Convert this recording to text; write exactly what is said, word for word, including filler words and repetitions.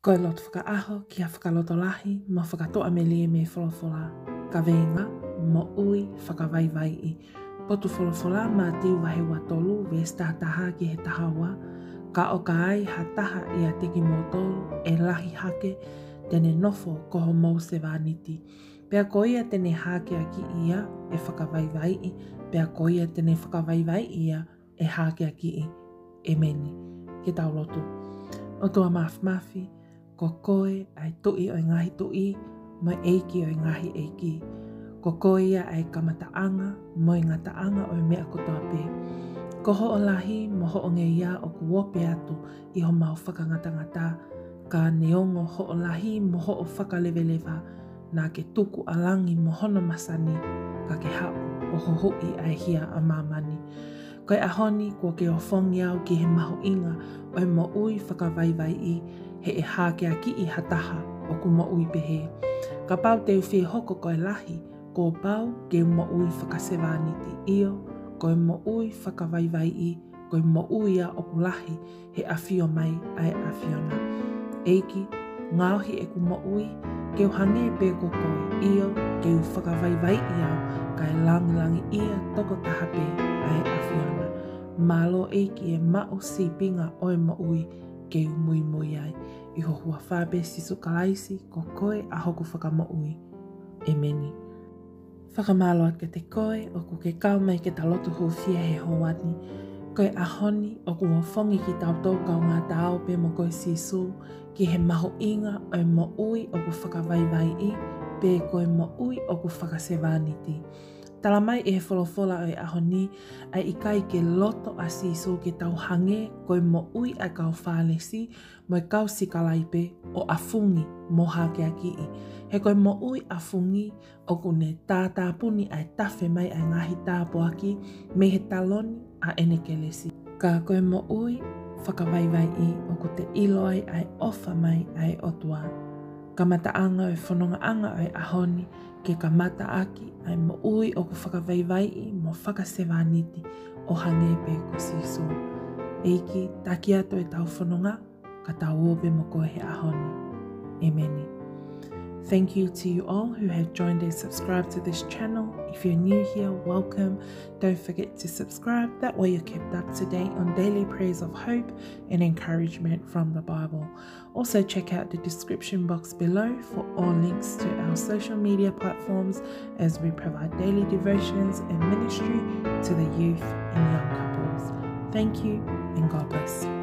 Ko e lotu fakaʻaho ki ha fakalotolahi mo fakatoʻa melie mei he folofola. Kaveinga: Moʻui fakavaivaiʻi. Potu folofola: Mātiu vahe ua tolu, veesi taha taha ki he taha ua. Ka ʻoka ai ha taha ʻiate kimoutolu ʻe lahi hake, te ne nofo ko homou sevāniti. Pea ko ia te ne hākeakiʻi ia ʻe fakavaivaiʻi, pea ko ia te ne fakavaivaiʻi ia ʻe hākeakiʻi. ʻEmeni. Ke tau lotu. ʻOtua Māfimafi, ko koe ʻa e Tuʻi ʻo e ngaahi tuʻi, mo e ʻEiki ʻo e ngaahi ʻeiki. Ko koe ia ʻa e kamataʻanga mo e ngataʻanga ʻo e meʻa kotoa pē. Ko hoʻo lahi mo hoʻo ngeia ʻoku ope atu ʻi homau fakangatangata, ka neongo hoʻo lahi mo hoʻo fakaleveleva, naʻa ke tuku ʻa langi mo hono masani, ka ke haʻu ʻo huhuʻi ʻa e hia ʻa māmani. Ko e ʻaho ni kuo ke ofongi au ki he mahuʻinga ʻo e moʻui fakavaivaiʻi, he ʻe hākeakiʻi ha taha ʻoku moʻui pehē. Kapau te u fie hoko ko e lahi, kuo pau ke u moʻui fakasevāniti, ʻio, ko e moʻui fakavaivaiʻi, ko e moʻui ia ʻoku lahi he ʻafio mai ʻa e ʻAfiona. ʻEiki, ngaohi ʻeku moʻui ke u hangē pē ko koe, ʻio, ke u fakavaivaiʻi au kae langilangiʻia tokotaha pē ʻa e ʻAfiona. Mālō ʻEiki e maʻu sīpinga ʻo e moʻui ke u muimui ai. ʻI ho huafa pē Sīsū Kalaisi, ko koe ʻa hoku Fakamoʻui. ʻEmeni. Fakamālō atu kiate koe ʻoku ke kau mai ke ta lotu hūfia he houa ni. Ko e ʻaho ni ʻoku ofongi kitautolu kaungā taau pē mo koe Sīsū ki he mahuʻinga ʻo e moʻui ʻoku fakavaivaiʻi, pe ko e moʻui ʻoku fakasevāniti. Tala mai ʻe he folofola ʻo e ʻaho ni, ʻa e ʻikai ke loto ʻa Sīsū ke tau hangē ko e moʻui ʻa e kau Fālesi mo e kau sikalaipe ʻo ʻafungi mo hākeakiʻi. He ko e moʻui ʻafungi ʻoku ne tātāpuni ʻa e tafe mai ʻa e ngaahi tāpuaki mei he taloni ʻa ʻene kelesi. Ka ko e moʻui fakavaivaiʻi ʻoku te ʻilo ai ʻa e ʻofa mai ʻa e ʻOtua. Kamataʻanga ʻo e fonongaʻanga ʻo e ʻaho ni, ke kamata ʻaki ʻa e moʻui ʻoku fakavaivaiʻi mo fakasevāniti ʻo hangē pē ko Sīsū. ʻEiki, taki atu ʻetau fononga, ka tau ō pē mo koe he ʻaho ni. ʻEmeni. Thank you to you all who have joined and subscribed to this channel. If you're new here, welcome. Don't forget to subscribe. That way you're kept up to date on daily prayers of hope and encouragement from the Bible. Also check out the description box below for all links to our social media platforms as we provide daily devotions and ministry to the youth and young couples. Thank you and God bless.